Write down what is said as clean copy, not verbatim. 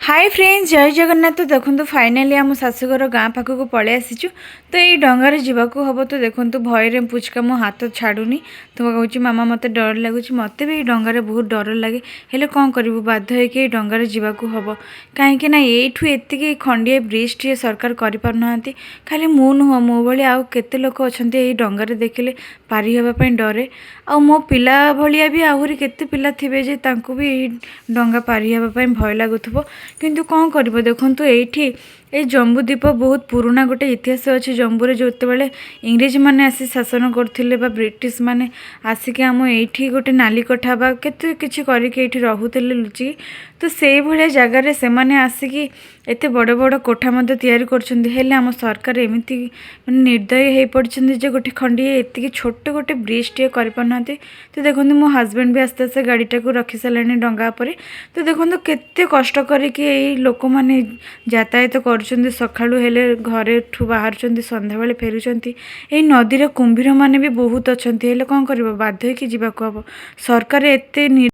High friends, ଜୟ ଜଗନ୍ନାଥ। ଦେଖନ୍ତୁ, finally ଆମ ଶାଶୁଘର ଗାଁ ପାଖକୁ ପଳେଇ ଆସିଛୁ। ତ ଏଇ ଡଙ୍ଗାରେ ଯିବାକୁ ହେବ। ତ ଦେଖନ୍ତୁ, ଭୟରେ ପୁଚକା ମୋ ହାତ ଛାଡ଼ୁନି। ତ କହୁଛି, "ମାମା, ମୋତେ ଡର ଲାଗୁଛି।" ମୋତେ ବି ଏଇ ଡଙ୍ଗାରେ ବହୁତ ଡର ଲାଗେ। ହେଲେ କ'ଣ କରିବୁ, ବାଧ୍ୟ ହେଇକି ଏଇ ଡଙ୍ଗାରେ ଯିବାକୁ ହେବ। କାହିଁକି ନା ଏଇଠୁ ଏତିକି ଖଣ୍ଡିଏ ବ୍ରିଜଟିଏ ସରକାର କରିପାରୁନାହାନ୍ତି। ଖାଲି ମୁଁ ନୁହଁ, ମୋ ଭଳି ଆଉ କେତେ ଲୋକ ଅଛନ୍ତି, ଏଇ ଡଙ୍ଗାରେ ଦେଖିଲେ ପାରି ହେବା ପାଇଁ ଡରେ। ଆଉ ମୋ ପିଲା ଭଳିଆ ବି ଆହୁରି କେତେ ପିଲା ଥିବେ ଯେ ତାଙ୍କୁ ବି ଏଇ ଡଙ୍ଗା ପାରି ହେବା ପାଇଁ ଭୟ ଲାଗୁଥିବ। କିନ୍ତୁ କ'ଣ କରିବ? ଦେଖନ୍ତୁ, ଏଇଠି ଏଇ ଜମ୍ବୁଦ୍ୱୀପ ବହୁତ ପୁରୁଣା ଗୋଟେ ଇତିହାସ ଅଛି ଜମ୍ବୁରେ। ଯେତେବେଳେ ଇଂରେଜମାନେ ଆସି ଶାସନ କରୁଥିଲେ ବା ବ୍ରିଟିଶ ମାନେ ଆସିକି ଆମ ଏଇଠି ଗୋଟେ ନାଲି କୋଠା ବା କେତେ କିଛି କରିକି ଏଇଠି ରହୁଥିଲେ ଲୁଚିକି, ତ ସେଇଭଳିଆ ଜାଗାରେ ସେମାନେ ଆସିକି ଏତେ ବଡ଼ ବଡ଼ କୋଠା ମଧ୍ୟ ତିଆରି କରୁଛନ୍ତି। ହେଲେ ଆମ ସରକାର ଏମିତି ମାନେ ନିର୍ଦ୍ଦୟ ହେଇପଡ଼ିଛନ୍ତି ଯେ ଗୋଟେ ଖଣ୍ଡିଏ ଏତିକି ଛୋଟ ଗୋଟେ ବ୍ରିଜଟିଏ କରିପାରୁନାହାନ୍ତି। ତ ଦେଖନ୍ତୁ, ମୋ ହଜବେଣ୍ଡ ବି ଆସ୍ତେ ଆସ୍ତେ ଗାଡ଼ିଟାକୁ ରଖି ସାରିଲେଣି ଡଙ୍ଗା ଉପରେ। ତ ଦେଖନ୍ତୁ, କେତେ କଷ୍ଟ କରିକି ଏଇ ଲୋକମାନେ ଯାତାୟାତ କରୁଛନ୍ତି। ସକାଳୁ ହେଲେ ଘରେଠୁ ବାହାରୁଛନ୍ତି, ସନ୍ଧ୍ୟାବେଳେ ଫେରୁଛନ୍ତି। ଏଇ ନଦୀରେ କୁମ୍ଭୀରମାନେ ବି ବହୁତ ଅଛନ୍ତି। ହେଲେ କ'ଣ କରିବ, ବାଧ୍ୟ ହେଇକି ଯିବାକୁ ହେବ। ସରକାର ଏତେ